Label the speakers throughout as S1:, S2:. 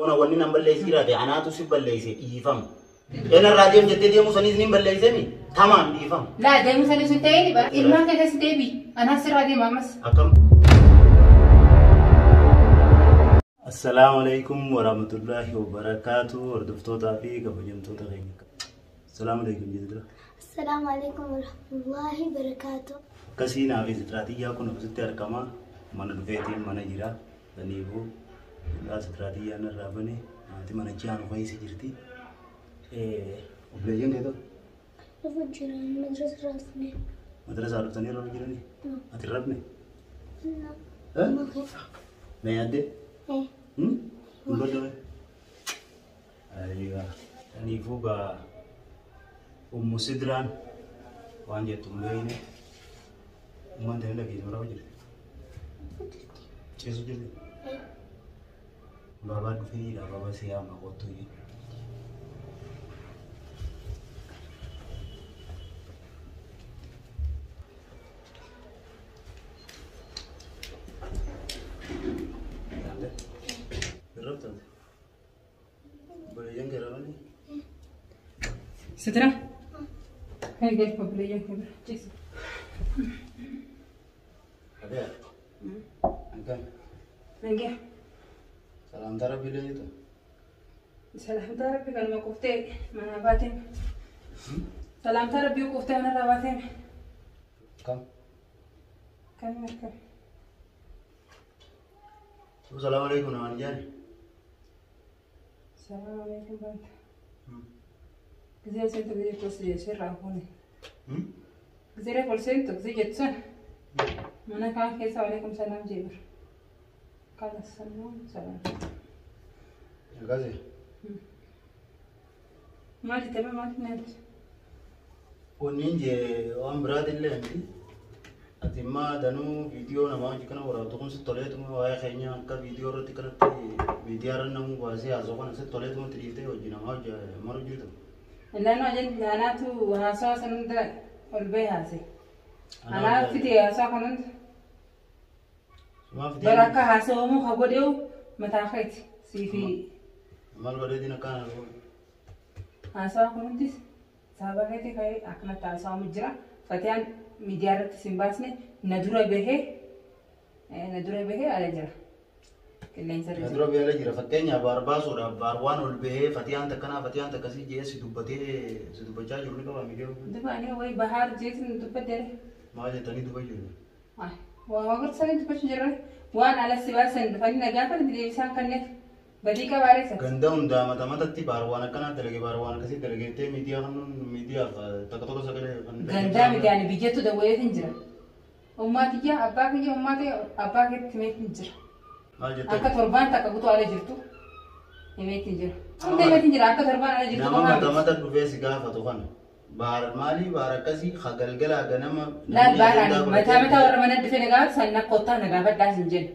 S1: Ona wanni nan balleessi jiraate anaatu si balleesse dhiifama. Eenarraa deem jettee deemuu saniis niin balleessemi tamaam dhiifama.
S2: Laa deemuu saniis hin ta'in bara ilmaan kee keessa deebi. Anaa sirraa deema ammas.
S1: Akkam. Assalaamu alaikum warahmatullahi wabarakaatu hordoftootaa fi kabajamtoota keenya. Assalaamu alaikum jedhu dura.
S3: Assalaamu alaikum warahmatullahi wabarakaatu.
S1: Akkasii naaf sitraatiyyaa kun asitti argama. Mana dhufeetiin mana jira. Saniifuu fuudhaa sitraatiyyaan irraa bane haati mana ji'aan keessa jirti. Obboleeyyan kee ta'u?
S3: Dhufu jiran madrasa irraa dhufne.
S1: Madrasaa dhuftanii irra jiranii? Ati hin rafne? Na yaaddee? Hin baddoome? Ayyaa. Saniifuu gaa Ummu Sidraan waan jettu hin beekne. Ummaan tani dhageessu rafa jirti. Ciisu jirti. Baabaa dhufee jira baabaa si yaama kottu jee. Irrabtaate. Obboleeyyan kee rafanii?
S2: Sidra. Kai gal obboleeyyan kee bira ciisi.
S1: Abee. Akkam.
S2: Nagaa.
S1: Salaamtaa rabbii illee jirta?
S2: Salaamtaa rabbii kanuma quuftee manaa baatee. Salaamtaa rabbii quuftee manarraa baatee.
S1: Akkam.
S2: Akkam akkam.
S1: Salaamu alaikum namaan jaani.
S2: Salaamu alaikum baanta. Gisee seentu gisee kosi sirraa fuune. Gisee reefu ol seentu gisee jettu sana. Mana kaan keessa waalaikum salaam jee bira. Kala salaam salaam.
S1: Akkasi.
S2: Maal jettee maal nyaatti?
S1: Wanni jee waan biraatillee miti. Ati immaa danuu viidiyoo namaa hojii kana waraabdu kun sitti toleetuma waa'ee keenya akka viidiyoo irratti kanatti miidiyaa irra namuu baasee haasa'u kana sitti toleetuma itti dhiiftee hojii namaa hojii maru jirtu.
S2: Naannoo ajjan anaatu haasawaa san hunda ol bahee haase. Anaa fide haasawaa kan hunda.
S1: Sumaa fidee.
S2: Bara akka haasawamuu ka godheewu mataa keeti siifi
S1: Maal godheetiin akkaan haasa'u?
S2: haasawaa kun hundis sababa keeti ka'ee akkanatti haasawamu jira. Fatiyaan miidiyaa irratti sin baasne na dura bahee na dura bahee ala jira. Qilleensa irra
S1: Na
S2: jira.
S1: dura beela jira fakkeenyaaf baar baasuudhaaf baar waan ol bahee fatiyaan takkanaa fatiyaan takkasii jee si dubbatee si dubbachaa jiru ni qaba miidiyoo.
S2: Duba ani wayi bahaar jeetin dubbadde.
S1: Maal jettanii dubba jiru?
S2: Waa gorsanii dubbachuu jirra. Waan ala si baasan dhufanii na gaafatan deebisaan kanneef badii qabaaressa.
S1: Ganda hundaa mata matatti baar waan akkanaa dalage baar waan akkasii dalage jettee miidiyaa kan miidiyaaf takka tokko sagalee kan
S2: Gandaa miti ani biyyattu dawwaleetin jira. Ummaa tiyya abbaa kiyya ummaa ta'e abbaa keetti himeetin jira.
S1: Maal jettee?
S2: Akka torbaan takka guutuu ala jirtu himeetin jira. Hunda himeetin jira akka torbaan ala jirtu
S1: Nama
S2: qofa
S1: mata
S2: miti.
S1: mata dhufee si gaafatu kana. Baar maalii baar akkasii ha galgalaa ganama
S2: Laal
S1: namni
S2: baar
S1: ajandaa
S2: ani mataa
S1: godhatee
S2: mataa warra mana dhufee na gaafatu san na kottaa na gaafadhaa sin jedhu.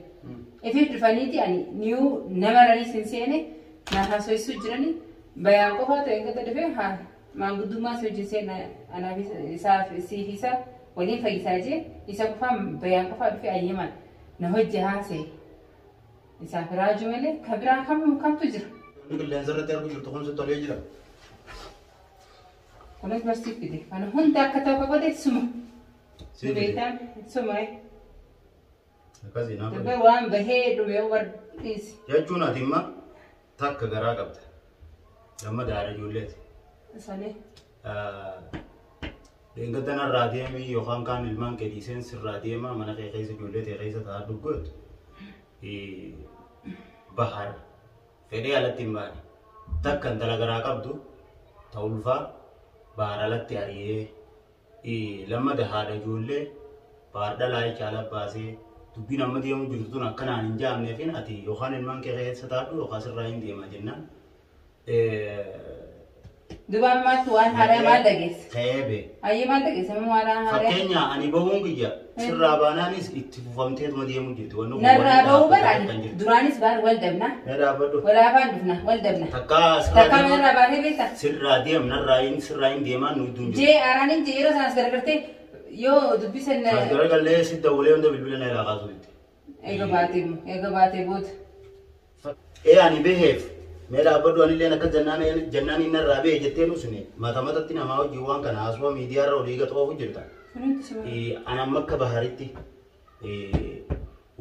S2: Ifii dhufaniiti ani niyuu nama ranii sin seene na haasofsiisuu jirani bayaan qofaa ta'e gata dhufee haa maanguddummaa si wajjin seena anaaf isaaf siif isa waliin fayyisaa jee isa qofaa bayaan qofaa dhufee ayyamaan na hojje haasa'e. Isaaf raajuu malee ka biraa kam kamtu jira.
S1: Inni qilleensa irratti argu jirtu kun si tolee jira.
S2: Kunis barsiif fide. Kana hunda akka ta'u ka godhe suma.
S1: Si fide.
S2: Beektaan suma.
S1: Akkasii naa godhe.
S2: Dubbe waan bahee dhume war dhiisi.
S1: Jechuun ati imma takka garaa qabda. Lamma daara ijoolleeti.
S2: Sanii.
S1: Dheengadda narraa deemii yookaan kaan ilmaan kee dhiiseen sirraa deema mana kee keessa ijoollee tee keessa taa'aa dhuggeetu. Bahar fedhee alatti hin baane. Takka intala garaa qabdu ta ulfaa bahar alatti ari'ee lammada haadha ijoollee bahar dhalaa jecha ala baasee dubbiin amma deemu jirtu tun akkanaan hin jaamneefin ati yookaan ilmaan kee keessa taa'adhu yookaan sirraa hin deema jennaan.
S2: Duba ammaatti waan haaraa maal dhageesse?
S1: Ka'ee
S2: Ayyee maal dhageesse? Amma waan haaraa.
S1: Fakkeenya ani bahuun kiyya sirraa baanaanis itti fufamteetuma deemu jirti. Wanni kun
S2: Narraa
S1: wanni
S2: bahuu
S1: dhaabbata
S2: bara
S1: kan jirtu.
S2: duraanis baar wal dabna.
S1: Na dhaabbadhu.
S2: Walaafaan dhufna wal dabna.
S1: Takkaa sirraa
S2: Takkaa
S1: deema.
S2: narraa baatee beektaa?
S1: Sirraa deem narraa hin sirraa hin deemaan nu idduun jiru.
S2: Jee araaniin jee yeroo sanas gargartee yoo dubbisan
S1: As garagallee si dawwalee hunda bilbila na irraa kaasuu didde.
S2: eega baatee eega baatee booda.
S1: Ani beheef mee dhaabbadhu anillee akka jannaan inni irraa behe jettee nusne mata matatti namaa hojii waan kana haasawaa miidiyaarra olii gaxoofu jirta. Ani amma akka baharitti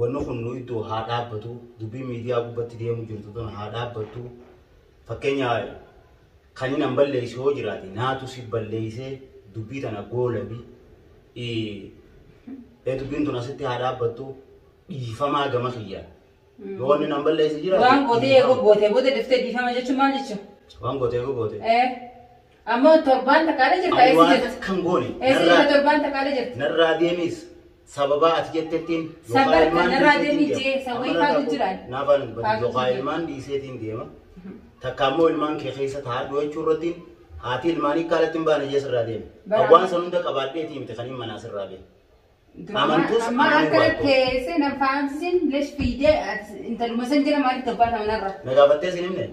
S1: wanni kun nu iddoo haa dhaabbatu dubbii miidiyaa gubbatti deemu jirtu tun haa dhaabbattu fakkeenya kan inni balleessu yoo jiraate naatu si balleessee dubbii tana goolabi dubbiin tun asitti haa dhaabbattu dhiifamaa gama kiyyaa. Yoo wanni nan balleessi jiraate.
S2: Waan gootee eegoo gootee booda dhuftee dhiifama jechuun maal jechuudha?
S1: Waan gootee eegoo gootee.
S2: Ammoo torbaan takkaadha jirta eessi jirta?
S1: Kan goone.
S2: Eessi jirta torbaan takkaadha jirta?
S1: Narraa deemis sababa ati jettettiin.
S2: Sabarka narraa deemii jee sawwii faatu jiraan.
S1: Naafaan yookaan ilmaan dhiiseetiin deema. Takka ammoo ilmaan kee keessa taa'adhu jechuu irratti haati ilmaanii kaalatti hin baane jee sirraa deeme. Hawwaan san hunda qabaadheetii miti kan hin manaa sirraa beeku. Amantus
S2: amma akkana teessee nan fahamsisin lesh fiidee intaluma san jala maaliif gabbaata manarra?
S1: Na gaafattee sin himne?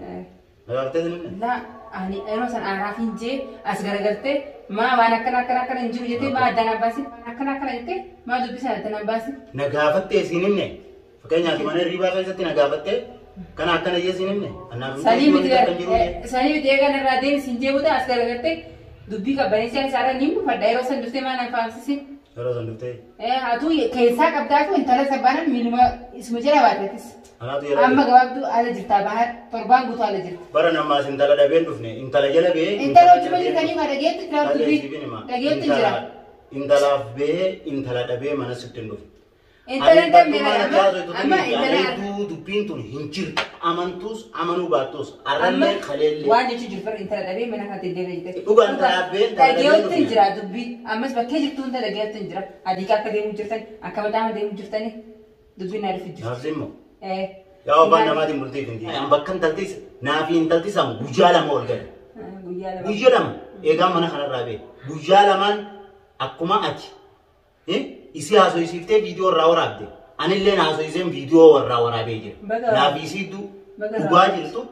S1: Na gaafattee sin himne?
S2: La ani yeroo san aaraaf hin jee as garagaltee maa waan akkana akkana akkana hin jiru jettee maa addaan abbaasin akkana akkana jettee maa dubbisan addaan abbaasin.
S1: Na gaafattee sin himne? Fakkeenyaaf mana hirribaa keessatti na gaafattee kana akkana jee sin himne?
S2: Sanii miti eegan irraa deemsi hin jee booda as garagaltee dubbii qabbaneessee isaarra ni mufadha yeroo san dhuftee maa nan fahamsisin.
S1: Yeroo san dhuftee?
S2: Atuu keessaa qabdaatu intala sabbaanan miiluma isuma jala baateetis. Amma gabaabduu ala jirtaa bahar torbaan guutuu ala jirta.
S1: Bara namaas intala dhabeen dhufne intala jala bee.
S2: Intala hojii jirtanii ma dhageetti jira dubbii dhageetti jira.
S1: Intalaaf bee intala dhabee mana sitti hin dhufne.
S2: Intala hin dhabne amma intala
S1: dubbiin tun hin jirtu amantuus amanuu baattus arrallee kaleellee.
S2: Waan jechuun jiru bara intala dhabee mana kanatti deemee jirte.
S1: Dhugaa intalaaf bee intala dhabee
S2: dhageetti hin jira dubbii ammas bakkee jirtu hunda dhageetti hin jira adiiqa akka deemuu jirtan akka mataama deemuu jirtani dubbiin naa dhufu jirti.
S1: Naaf immoo. Yaa abbaan namaatiin murtii hin diidan. Bakka intaltis naafi intaltis amma guyyaa lama ol gale. Guyyaa lama eegaa mana kanarraa bee guyyaa lamaan akkuma ati isii haasofsiiftee viidiyoo irraa waraabde anillee haasofsiiseen viidiyoo irraa waraabee jira. Naafi isii dhugaa jirtu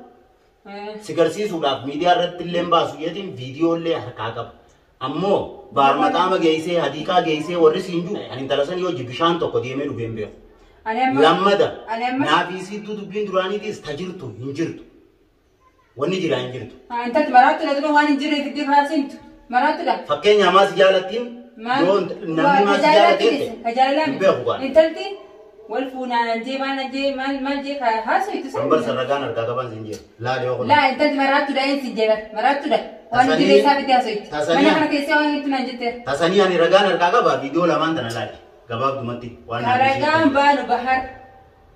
S1: si garsiisuudhaaf miidiyaa irratti illee baasu jeetiin viidiyoo illee harkaa qaba. Ammoo baarmaqaama geessee hadiiqaa geessee warri siin jiru ani intala san yoo bishaan tokko deemee dhugee hin beeku. Lammada naafi isii dubbiin duraaniitis ta jirtu hin jirtu. Wanni jira hin jirtu.
S2: Intalti maraatudha dura waan hin jirre fiddee faasimtu maraatudha.
S1: Fakkeenya ammaas jaalattiin yoo namni maas jaalattiin beeku waan.
S2: Intalti wal fuunaan jee maal jee maal jee haasoftu
S1: sana. Ambar sararagaan harkaa qaban siin jee laali yoo
S2: kun. Laa intalti maraatudha een siin jee maraatudha. Waan hin jirre isaa fiddee haasoftu. Mana kana keessaa waan hin naan jettee.
S1: Tasanii ani ragaan harkaa qaba viidiyoo lamaan tana laali. Gabaabdumatti waan
S2: Ragaan baanu bahar.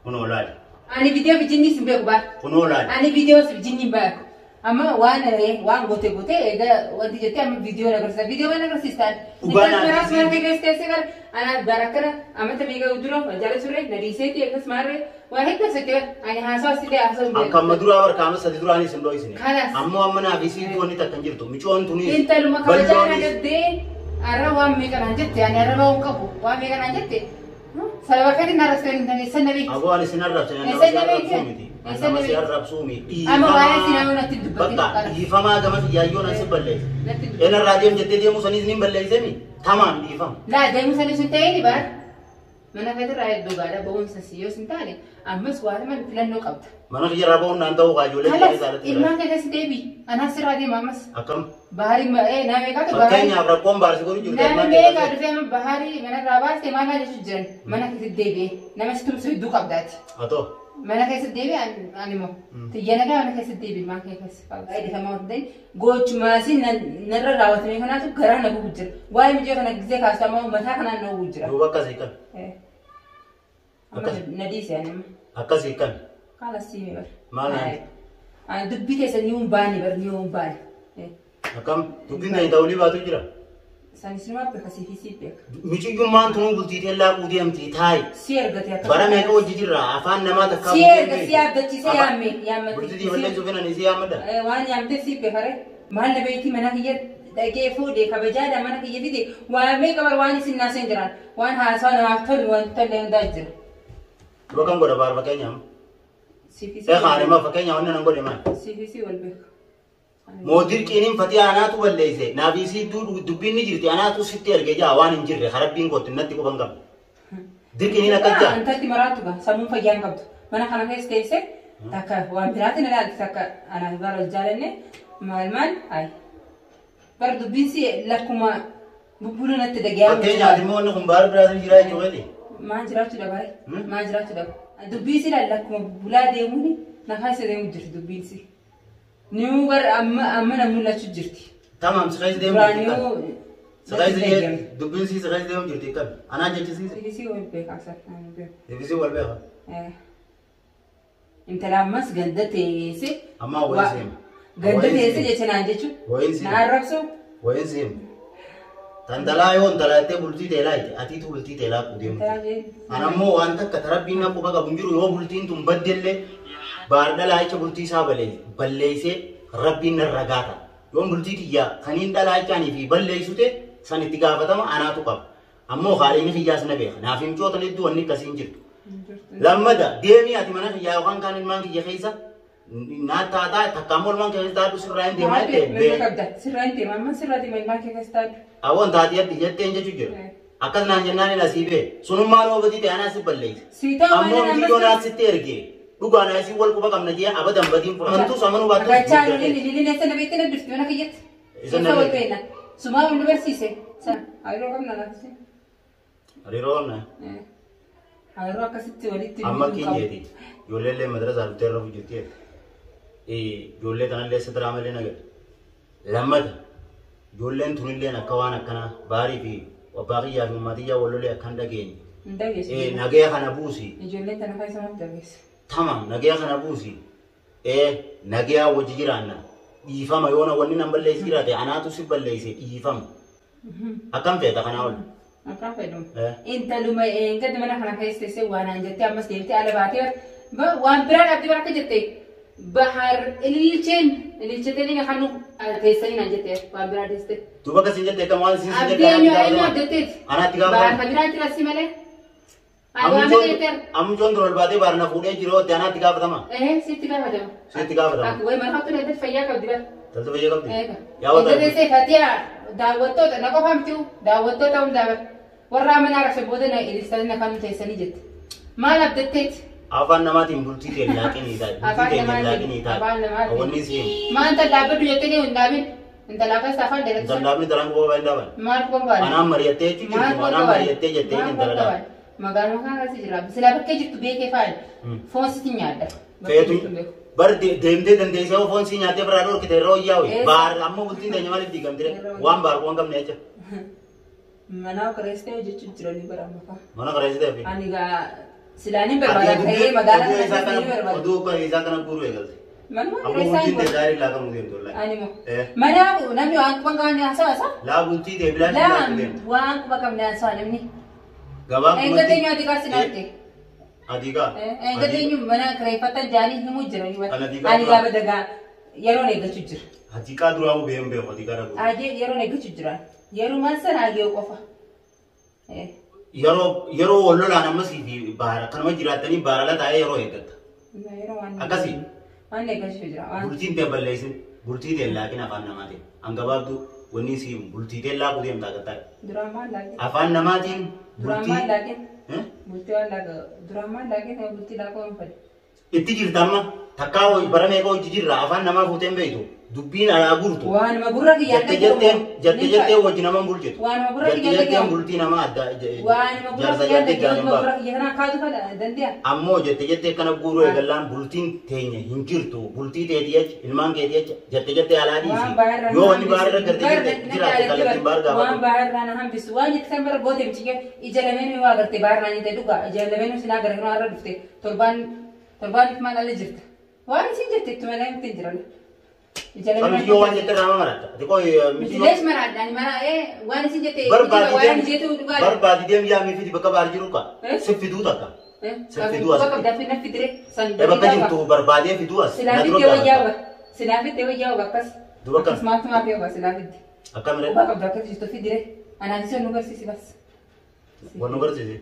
S1: Kunoo laali.
S2: Ani viidiyoo bijinni sin beeku baar.
S1: Kunoo laali.
S2: Ani viidiyoo bijinni hin beeku. Amma waan waan gootee gootee egaa wanti jettee amma viidiyoo agarsiisa. Viidiyoo waan agarsiistaan.
S1: Dhugaan
S2: maraas mana keessa teessee bara ana bara akkana amata meeqa dura jala turre na dhiiseeti akkas maarree waan hedduu asitti bara ani haasawaa asitti haasawaa hin beeku.
S1: Akka amma duraa barka amma sadi duraanis hin dho'isine.
S2: Kanas.
S1: Ammoo amma naaf isii wanni takka hin jirtu. Micoon tunis.
S2: Intaluma kabajaa na dabdee arra waan meeqa naan jette ani arra waan qabu waan meeqa naan jette sababa kati na arrabsee hin taane san na beekti.
S1: Aboo ani sin arrabse ani nama si arrabsuu miti. Ani nama si arrabsuu miti.
S2: Amma waa'ee si nama natti dubbatin.
S1: Bakka dhiifamaa gama yaayyoon asi balleesse. Eenarraa deem jettee deemuu saniis ni balleessee mi? Tamaam dhiifama.
S2: Laa deemuu saniis hin ta'ee baar. Mana keetirraa hedduu gaadha ba'uun si yoo sin taane ammas waa lama filannoo qabda.
S1: Mana kiyyarraa ba'uun naan ta'uu ijoollee
S2: Kalas ilmaan kee keessa deebi. Anaas sirraa deema ammas.
S1: Akkam?
S2: Baharii nama meeqaatu baharii.
S1: Fakkeenyaaf rakkoon baarsi godhu jirtu.
S2: Nama meeqaa dhufee amma baharii manarraa baaste maal maal jechuun jiran mana keessatti deebi'ee nama si tumsu hedduu qabdaati.
S1: Atoo.
S2: Mana keessatti deebi'e ani immoo xiyya nagaa mana keessatti deebi'e ilmaan kee keessa. Dhiifama waan ta'eef gochumaasi narra raawwatamee kanaatu garaa na gubu jira. Waa'ee mijoo kana gisee kaasu ammoo mataa kanaan na gubu jira.
S1: Duuba akkasii kan.
S2: Na dhiise ani amma.
S1: Akkasii kan.
S2: Kaala siimee bara.
S1: Maal naan?
S2: Ani dubbii keessa ni hin baane bara ni hin baane.
S1: Akkam dubbiin kan ta'uu baatu jira.
S2: Isaanis nama beeka siifii siif beeka.
S1: Michiyyummaan tunuu bultii teellaa quudeemtii taayi.
S2: Si ergate akka.
S1: Bara meeqa hojii jirra afaan namaa takkaa.
S2: Si erga si abdachiisee yaamme yaammate.
S1: Bultii balleessuu fedhan si yaammadha.
S2: Waan yaamteef siif beeka ree. Maal na beekti mana kiyya dhaqee fuudhee kabajaadha mana kiyya fide waan meeqa bar waan isin naaseen jiran waan haasawa namaaf tolu waan tolle hundaa jira.
S1: Duba kan godha baar fakkeenyaaf.
S2: Siifii si.
S1: Eegaa anima fakkeenyaaf wanni nan godhe maal?
S2: Siifii si wal beeka.
S1: Moodirqiin fatii anaatu balleesse naafi isii dubbiin ni jirti anaatu sitti erge jaa waan hin jirre harabbiin kootti natti quban qabdu. Dirqiin akkas jaa.
S2: Intalti maraatu gaa sammuun fayyaa hin qabdu. Mana kana keessa teessee Takka waan biraatiin ilaalti takka anaaf bara jaalanne maal maal ay. Bar dubbiin si lakkuma bubbuluu natti dhaga'amu.
S1: Fakkeenyaaf immoo inni kun baara biraatiin jiraa jechuudha.
S2: Maal jiraachuu dhaba? Maal jiraachuu dhaba? Dubbiin si lakkuma bubbulaa deemuun na keessa deemu jirti dubbiin si. Niu bar amma amma na mul'achuu jirti.
S1: Tamam si keessa deemu jirti kan. Si keessa dubbiin si keessa deemu jirti kan. Anaa jechisiise.
S2: Ifisii wal beekaa sana.
S1: Ifisii wal beekaa.
S2: Intala ammas ganda teesse.
S1: Ammaa wayin seema.
S2: Ganda teesse jecha naan jechuun.
S1: Wayin seema.
S2: Na arrabsu.
S1: Wayin seema. Tantalaa yoo intalaa bultii teelaa ite atiitu bultii teelaa deemtu. Ana ammoo waan takka tarabbiin na quba qabu hin jiru yoo bultiin tun baddellee baar dhalaa jecha bultii isaa balleessee rabbiin narra gaata. Yoon bultii tiyyaa kaniin dhalaa jechaanii fi balleessute san itti gaafatama anaatu qaba. Ammoo haadha kiyyaas na beeka. Naaf himcoota hedduu wanni akkasii hin jirtu. Lammada deemii ati mana kiyyaa yookaan kaan ilmaan kiyya keessa naa taataa takka ammoo ilmaan keessa taatu sirraa hin deemaa
S2: jettee. Sirraa hin deema amma sirraa deema ilmaan kee keessa taatu.
S1: Awwan taatii addi jetteen jechuu jira. Akkas naan jennaan hin asii bee sunummaan oobatii ta'e anaa si balleessa. Ammoo miidhoo naa sitti ergee dhugaa naa isii wal quba qabna jee abadan badiin fura. Amantuus amanuu baattus.
S2: Gachaa lilli lilli na beekte na durti mana kiyyatti.
S1: Isa na
S2: beekte. Sumaa wal barsiise. Hariiroo qabna laafise.
S1: Hariiroo qabna.
S2: Hariiroo akkasitti walitti.
S1: Amma keenyeeti ijoollee illee madrasaa dhuftee irra hojjetti. Ijoollee kanallee sitiraa malee na gadi. Lammata ijoolleen tunilleen akka waan akkanaa baarii fi abbaa kiyyaa fi uummatiyyaa wallolee akkan dhageenye. Nagaya kana buusi.
S2: Ijoolleen tana keessa maaf dhageesse?
S1: Tamam nagaya kana buusi. Nagaya wajji jiraanna. Dhiifama yoona wanni nan balleessi jiraate anaatu si balleesse dhiifama. Akkam feeta kanaa ol?
S2: Akkam fedhu. Intaluma eeggadde mana kana keessa teessee waan aan jettee ammas deemtee ala baatee waan biraa dhabdee bara akka jettee bahar ililcheen ililchetee kan teessanii naan jettee waan biraa deessite.
S1: Duuba akkasiin jettee kan waan siin
S2: jettee. Abdii eenyu abdatteeti.
S1: Anaatti gaafa.
S2: Baar kan biraa jira si malee.
S1: Ammucoon dura ol baatee baar na fuudhee jiru ootte anaatti gaafatama.
S2: Sitti gaafatama.
S1: Sitti gaafatama.
S2: Akka wayi mana qabdu dandeetti fayyaa qabdi bara.
S1: Taltu fayyaa qabdi.
S2: Yaa wata. Teessee fatiyaa daawwattoota na qofa miti daawwattoota hundaa bara. Warra mana arrabsa booda na ililchanii na kan teessanii jette. Maal abdatteeti?
S1: Afaan namaatiin bultii ta'e laaqinii taate. Bultii ta'e laaqinii taate. Wanni siin.
S2: Maal intal dhaabbadhu jettee hin dhaabin. Intala akkas afaan dheeratu.
S1: Intal dhaabni daran quba hin dhaaban.
S2: Maal quba baala?
S1: Anaan mari'attee jechuun anaan mari'attee jettee intala dhaaban.
S2: Magaaluma kana keessa jira. Silaa bakkee jirtu beekee faaya. Foon sitti nyaadha.
S1: Feetu bar deemtee dandeessee foon si nyaattee biraa dhorkite yeroo yaa'u. Baar amma bultiin teenya maaliif diigamtire? Waan baar waan qabne jecha.
S2: Mana kireessitee hojjechuun jiranii bara amma fa'a.
S1: Mana kireessitee fi?
S2: Ani gaa silaanin barbaada ta'ee magaalaa kana keessa ni barbaada.
S1: Oduu isaa kana guuruu eegalte.
S2: Manuma
S1: Amma
S2: kireessaa
S1: bultiin
S2: hin
S1: ta'e gaarii laa kamuu deemtu wallaahi.
S2: Ani moo. Mana namni waan quba qabne haasawa isaa?
S1: Laa bultii ta'e bilaa
S2: Laa waan quba qabne haasawa namni.
S1: Gabaa
S2: Eeggatee eenyu ati kaasi naarte?
S1: Adii kaa.
S2: Eeggatee eenyu mana kireeffatan jaanii himuu jiranii.
S1: Ani kaa
S2: Ani gaafa dagaa yeroon eeggachuu jira.
S1: Adii kaa duraa hubee hin beeku adii kaa dhaguu.
S2: Ajee yeroon eeggachuu jira. Yeroo sana agee qofa.
S1: Yeroo wal lolaan ammasii fi baara kanuma jiraattanii baara ala taa'ee yeroo eeggatta. Akkasii.
S2: Waan eeggachuu jira.
S1: Bultiin ta'e balleessin bultii ta'e laakiin afaan namaatiin hangabaabdu wanni si bultii ta'e laaquu deemtaa gattaa.
S2: Duraan maal laaqin?
S1: Afaan namaatiin
S2: Duraan maal laaqin? Bultii waan laaqa duraan maal laaqin bultii laaquu hin fedhe.
S1: Itti jirta amma takkaa bara meeqa hojii jirra afaan namaa fuutee hin beektu dubbiin alaa guurtu.
S2: Waanuma gurra kiyyaa
S1: Jette jettee wajji nama hin bulchitu.
S2: Waanuma gurra
S1: Jette
S2: kiyyaa
S1: jetteen
S2: dhaga'u.
S1: bultii nama adda
S2: Waanuma gurra
S1: jaarsa
S2: kiyyaa
S1: jette
S2: dhaga'u.
S1: jaalin
S2: Waanuma
S1: ba'a.
S2: gurra kiyyaa kanaa kaatu fedha dandeeya.
S1: Ammoo jette jettee kana guuruu eegallaan bultiin teenya hin jirtu bultii teetii jecha ilmaan keetii jecha jette jettee alaa
S2: Waan
S1: dhiisi.
S2: baay'irraa
S1: Yoo
S2: na
S1: wanni baay'irra
S2: hambisu.
S1: gartee jette jiraatte kallattiin baar
S2: Waan
S1: gaafatu.
S2: baay'irraa na hambisu. Waan jette san bara goote michiyyee ija lameenuu waa garte baay'irraa jette dhugaa ija lameenuu silaa gara kanaa irra dhufte torbaan torbaaniif maal ala jirta. Waan isin jette itti malee miti hin jiran. Ija lameenuu.
S1: Kamiyyoo waan jette irraa maratta. Ati qoy
S2: Miti lees maraadha ani mara waan isin jette waan jeetu dhugaa.
S1: Barbaadi deem yaamii fidi bakka baar jiru ka. Si fiduu takka. Si fiduu as.
S2: Bakka qabdaa fi fidire san.
S1: Bakka jirtu barbaadee fiduu as.
S2: Silaa fidde wayyaa ba. Silaa fidde wayyaa ba akkas.
S1: Duba kam?
S2: Akkas maaltu maaf yoo ba silaa fidde.
S1: Akkamire?
S2: Bakka qabdaa akkas jirtu fidire. Anaan isin nu garsiisi bas.
S1: Wannu garsiisi.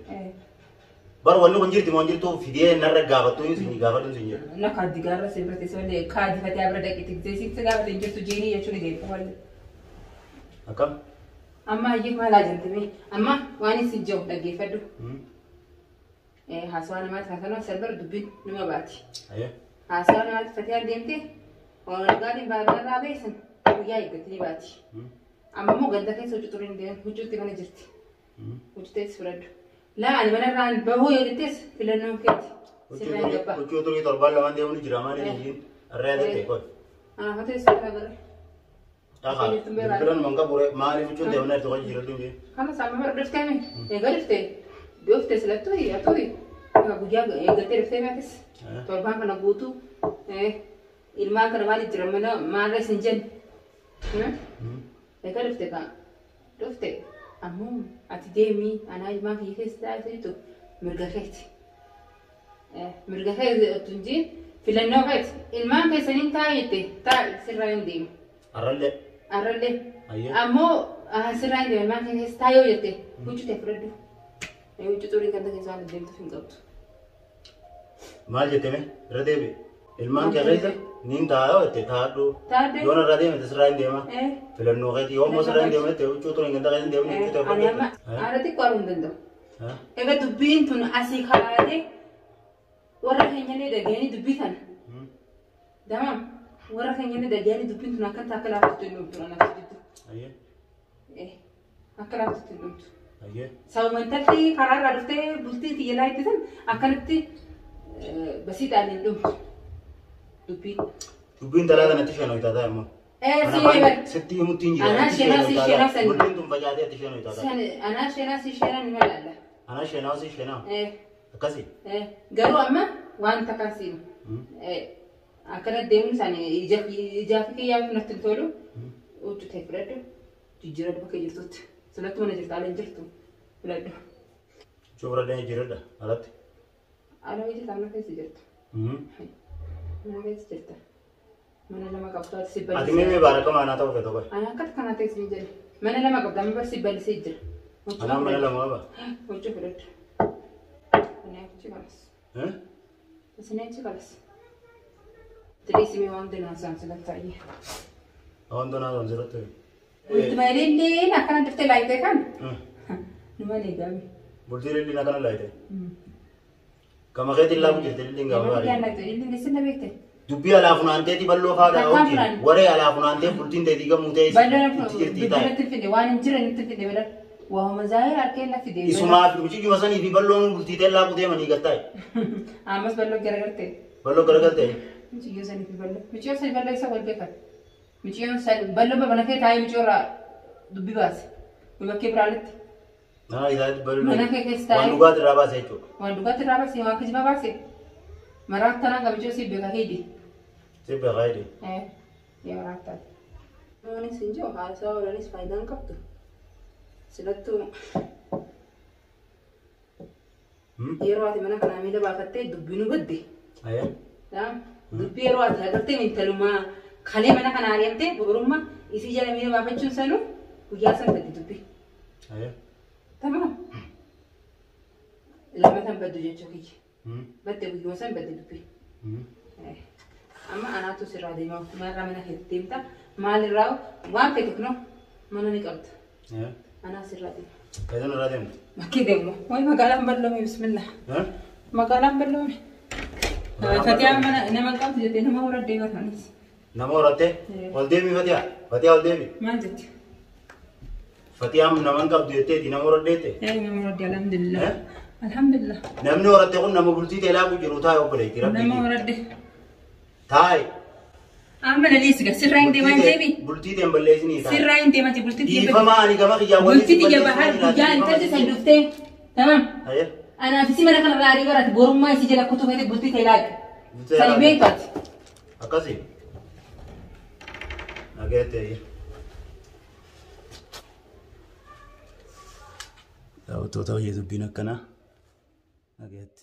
S1: Bar wanni kun jirti moo hin jirtu fidee narra gaafattu hin gaafadhu hin jiru.
S2: Na kaaddi gaarra si bira teessee malee kaaddi fatee bira dhaqetti teessee gaafate hin jirtu jeenii jechuun ni deemtu malee.
S1: Akkam?
S2: Amma hayyee maalaa jentime amma waan isin jiru dhaggeeffadhu. Haasawaa namaati haasawaa salbar dubbiin numa baati.
S1: Hayyee.
S2: Haasawa namaatti Fatiyaan deemtee walgaatiin baarraa beesan guyyaa eeggatti ni baati. Amma immoo ganda keessa huccuu xuriin deeman huccuutti mana jirti. Huccuutti fudhadhu. Laa ani manarraan bahuu yoo jettees filannoon keeti. Sirraa hin gabbaa.
S1: Huccuu xurii torbaan lamaan deemuun jira maali hin arraa jettee qoy.
S2: Anaafate sirraa gara.
S1: Dhaqa bilbilan man qabu maaliif huccuun deemuun erga qoy jira duun.
S2: Kana saama bara dhuftee mi? Egaa dhuftee? Dhuftee silattuu yaa guyyaa eeggattee dhuftee mi atis? Torbaan kana guutuu ilmaan kana maaliif jira mana maalirra isin jenne? Egaa dhufte kaa dhufte ammoo ati deemii anaa ilmaan kiyya keessa taa'ee jirtu mirga keeti. Mirga keeti otoo hin jiin filannoo keeti ilmaan keessaniin taa'e jette taa'i sirraa hin deemu.
S1: Arrallee.
S2: Arrallee. Ammoo sirraa hin deemu ilmaan keessa taa'ee yoo jette huccuu ta'e fudhadhu. Huccuu xurii ganda keessa waan deemtuuf hin qabdu.
S1: Maal jette mee irra deebi. Ilmaan kee keessa niin taa'aa jette taa'adhu. Yoon irra deemte sirraa hin deema. Filannoo keeti yoo immoo sirraa hin deemne ta'e huccuu xurii ganda keessa hin deemne huccuu ta'e
S2: Ani amma haala xiqqoo arguu hin danda'u. Egaa dubbiin tun asii kaatee warra keenyallee dhaga'anii dubbii kana. Damaam warra keenyallee dhaga'anii dubbiin tun akkanta akka laaftutti hin dhumtu anaaf jiddu. Akka laaftutti hin dhumtu. Sababa intalli karaarraa dhuftee bultii tiyya laa itti san akkanatti basiidhaan hin dhumtu. Dubbiin.
S1: Dubbiin talaa kanatti isheen ho'itaa immoo. Sitti himutti hin jiru.
S2: Anaa sheenaa si sheenaa sani.
S1: Bultiin tun facaatee ati isheen ho'itaa.
S2: Anaa sheenaa si sheenaa ni malaalla.
S1: Anaa sheenaa si sheenaa. Akkasi.
S2: Garuu amma waan takkaan siinu. Akkana deemuun isaanii ijaa fi kiyyaa natti hin tolu. Huccuu ta'e fudhadhu. Jijjiirradhu bakka jirtutti. Sanatti mana jirtu ala hin jirtu. Filadhu.
S1: Huccuu fudhadhee jijjiirradha alatti.
S2: Ala jirta mana keessa jirtu. Mana keessa jirta. Mana lama qabdu ati si
S1: ballisee. Ati mee baaraka maanaa ta'uu feetu qoy.
S2: Ani akkatti kanaa ta'e siin jedhe. Mana lama qabda amma si ballisee jira.
S1: Anaan mana lama qaba.
S2: Huccuu fudhadhu. Inni achi kalas. Isin achi kalas. Tidhiisimee waan danaa isaan silatti ta'ee.
S1: Waan danaa isaan silatti ta'ee.
S2: Bultii ililliin akkana dhuftee laayitee kan? Numa eegame.
S1: Bultii ililliin akkana laayitee? Gama keetiin laafu jirti ililliin gama
S2: gaarii. Ililliin isin na beekte.
S1: Dubbii alaa funaanteeti balloo faadha hojii. Waree alaa funaantee bultiin teetii gamuu ta'e itti jirti
S2: taa'e. Bilbilatti fide waan hin jiran itti fide bira. Waa'uma zaayee harkeen na fide.
S1: Isumaaf muciyyuma sanii fi balloon bultii ta'e laafu deemanii galtaa'e.
S2: Ammas balloo garagalte.
S1: Balloo garagalte.
S2: Muciyyoo sanii fi balloo. Muciyyoo sanii balloo isa wal beekan. Mucayyoon balloo mana kee taa'ee mucayyoo irraa dubbii baase. Bakkee biraalitti.
S1: Mana isaatti bal'oo.
S2: Mana kee keessa taa'ee.
S1: Waan dhugaati irraa baase jechuudha.
S2: Waan dhugaati irraa baase waan kijibaa baase. Maraa tanaan kan mucayyoo siif beekaa heedi.
S1: Siif beekaa heedi.
S2: Yaa maraa taate. Waanis hin jiru haasaa oolanis faayidaan qabdu. Silattuu yeroo ati mana kanaa miila baafattee dubbii nu badde. Dubbii yeroo ati agartee intalumaa kalee mana kana ari'amtee borummaa isii jala miila baafachuun sanuu guyyaa san badde dubbii. Tamam. Lama tan baddu jechuu kiyya. Badde guyyaa san badde dubbii. Amma anaatu sirraa deemaa maalirraa mana keetti deemta maalirraa waan feete kunoo mana ni qabda. Anaa sirraa deema.
S1: Keessan irraa deemtu?
S2: Bakkee deemu. Wayi magaalaan bal'oome bismillah. Magaalaan bal'oome. Fatiyaan mana nama qabdu jettee nama horadhee baraanis.
S1: Nama horattee? Ol deemi Fatiyaa. Fatiyaa ol deemi.
S2: Maal jetti?
S1: Fatiyaan nama hin qabdu jetteeti nama horadheette?
S2: Nama horadhe alhamdulillah. Alhamdulillah.
S1: Namni horatte kun nama bultii ta'e laafu jiru taa'e obboleetti rabbi.
S2: Nama horadhe.
S1: Taa'e.
S2: Amma na dhiisi sirraa hin deemaa hin deemi.
S1: Bultii ta'e hin balleessinii taa'e.
S2: Sirraa hin deemaa bultii ta'e.
S1: Dhiifamaa ani gama kiyyaa waliin
S2: Bultii tiyya bahar guyyaa intalli san dhuftee. Tamam. Anaaf isi mana kanarraa arii barate borummaa isii jala kutuu feete bultii ta'e laaqe. Sani beektu ati.
S1: Akkasii. Nageettee. Daawwattoota hojii dubbiin akkanaa. Nageetti.